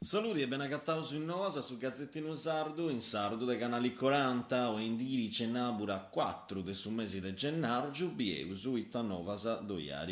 Saludi e benagataus in Noas, su gazetinu sardu in sardu de Canali Coranta, oindii cenàbura cuatru de su mesi de gennàrgiu, bieus ita novas ddoi at.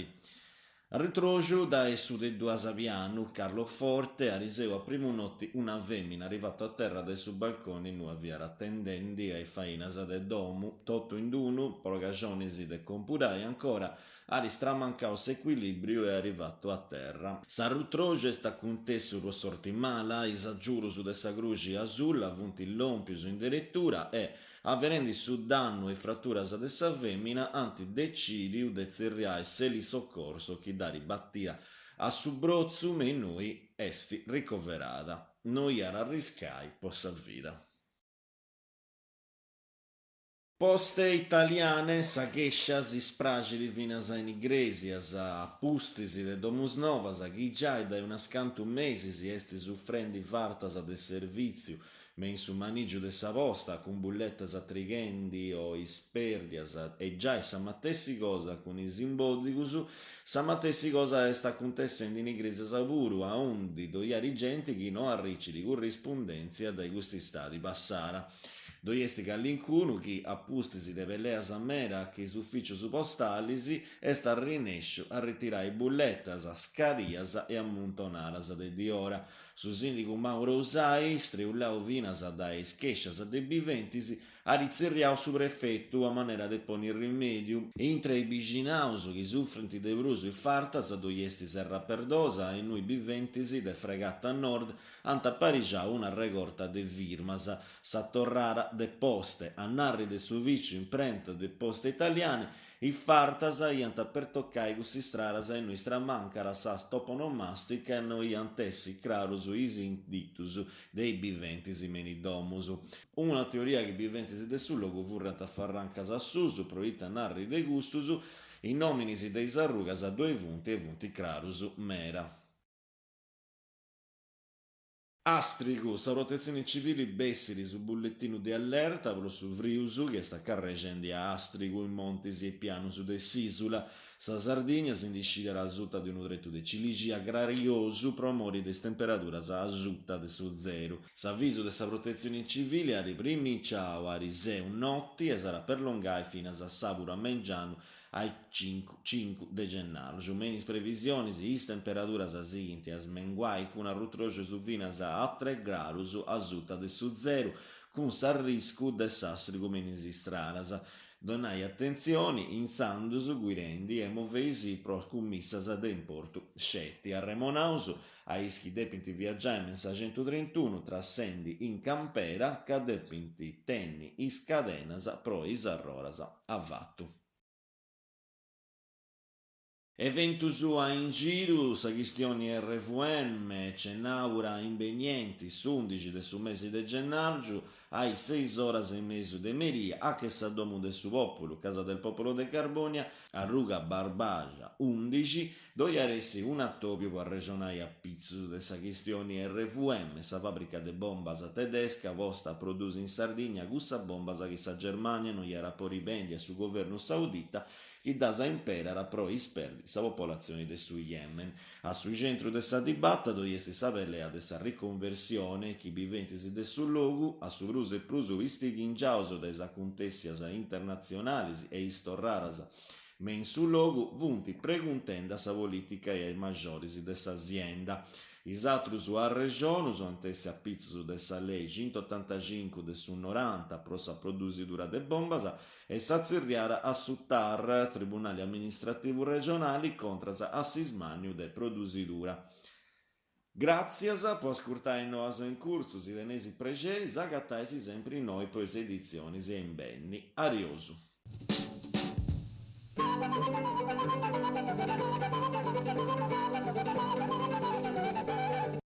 Arrutroxu dae su de duas pianu, Carloforte, ariseu a primu noti una fèmina arrivatu a terra dae su balconi innui fiat atendendi a is fainas de domu. Totu in d'unu, pro caxonis de compudai ancora, at stramancau s'ecuilìbriu e arrivatu a terra. S'arrutroxu est acuntèssiu pro sorti mala, is agiurus de sa Cruxi Asulla funt lòmpius in deretura e, Averendi su dannu e is fraturas de sa fèmina, ant decìdiu de tzerriai s'elisoccorso chi dd'at batia a su Brotzu me innui est ricoverada. No iat arriscai po sa vida. Poste Italiane, sa chèscia si spraxit finas in Igrèsias, a pustis de Domusnovas chi giai dae unas cantu mesis est sufrendi fartas de servìtziu Me in su manìgiu de sa posta, cun bulletas trighendi o ispèrdias e giai sa matessi cosa cun is imbòddigus, sa matessi cosa est acuntessendi in Igrèsias puru, aundi ddoi at genti chi no arricit currispundèntzia dae cust'istadi passada. Ddoi est calincunu chi, a pustis de peleas meda cun is ufìcius postalis, est arrinèsciu a ritirai bulletas scarias e ammuntonadas de diora. Su sìndigu Mauro Usai, striullau finas dae is chèscias de biventis, at tzerriau su prefetu a manera de ponni rimèdiu. Intre is bixinaus chi sufrint de prus is fartas ddoi est Serra Perdosa, innui biventis de Fregata Nord ant aparixau una regorta de firmas. Sa torrada de Poste, a narri de s'ufìciu imprenta de Poste Italiane, Is fartas iant a pertocai cussas istradas innui stramancat sa toponomàstica e no iant essi crarus is inditus de is biventis me in is domus. Una teoria chi is biventis de su logu furriant a farrancas a susu, proita a narri de custus, is nòminis de is arrugas ddoi funt e funt crarus meda. Àstrigu, sa Protetzioni Civili bessit su bulletinu de allerta pro su frius chi est acarrexendi a àstrigu in montis e pianus de s'ìsula. Sa Sardigna si ndi scidat asuta de unu tretu de cilixia crariosu pro mori de is temperaduras asuta de su zeru. S'avisu de sa Protetzioni Civili at primiciau ariseu noti e s'at a perlongai finas a sàburu a mengianu a is cincu de gennàrgiu. Me in is previsionis, is temperaduras sighint a smenguai cun arrutroxus finas a tres gradus asuta de su zeru, cun s'arriscu de s'àstrigu me in is istradas. Donai atentzioni, intzandus, guidendi e moveisì pro cummissas de importu sceti. Arremonaus a is chi depint viagiai me in sa centutrintunu trassendi in campera ca depint tenni is cadenas pro is arrodas avatu. Eventus a ingiru, sa chistioni RVM, cenàbura imbenienti, s'ùndixi de su mesi de gennàrgiu, a is seis oras e mesu de meria, a che sa Domu de su Pòpulu, Casa del Popolo de Carbonia, arruga Barbagia ùndixi, Ddoi at essi un'atòbiu po arrexonai a pitzus de sa chistioni RVM, sa fàbrica de bombas tedesca posta a produsi in Sardigna cussas bombas chi sa Germània no iat a podi bendi a su governu saudita chi ddas imperat pro isperdi sa popolatzioni de su Yemen. A su centru de sa dibata ddoi est sa pelea de sa riconversione chi biventis de su logu, a su prus e prus pistighingiaus dae is acuntèssias internatzionalis e is torradas Me in su logu funt preguntendi a sa polìtica e a is majoris de sa sienda. Is atrus arrexonus ant essi a pitzus de sa lei centotantacincu de su noranta pro sa produsidura de bombas e sa tzerriada a su TAR, Tribunali Amministrativu Regionali, contras a s'ismànniu de produsidura. Gràtzias po ascurtai Noas in Curtzu, si teneis prexeri s'agatais sempri innoi po is editzionis a imbenni. Ariosu.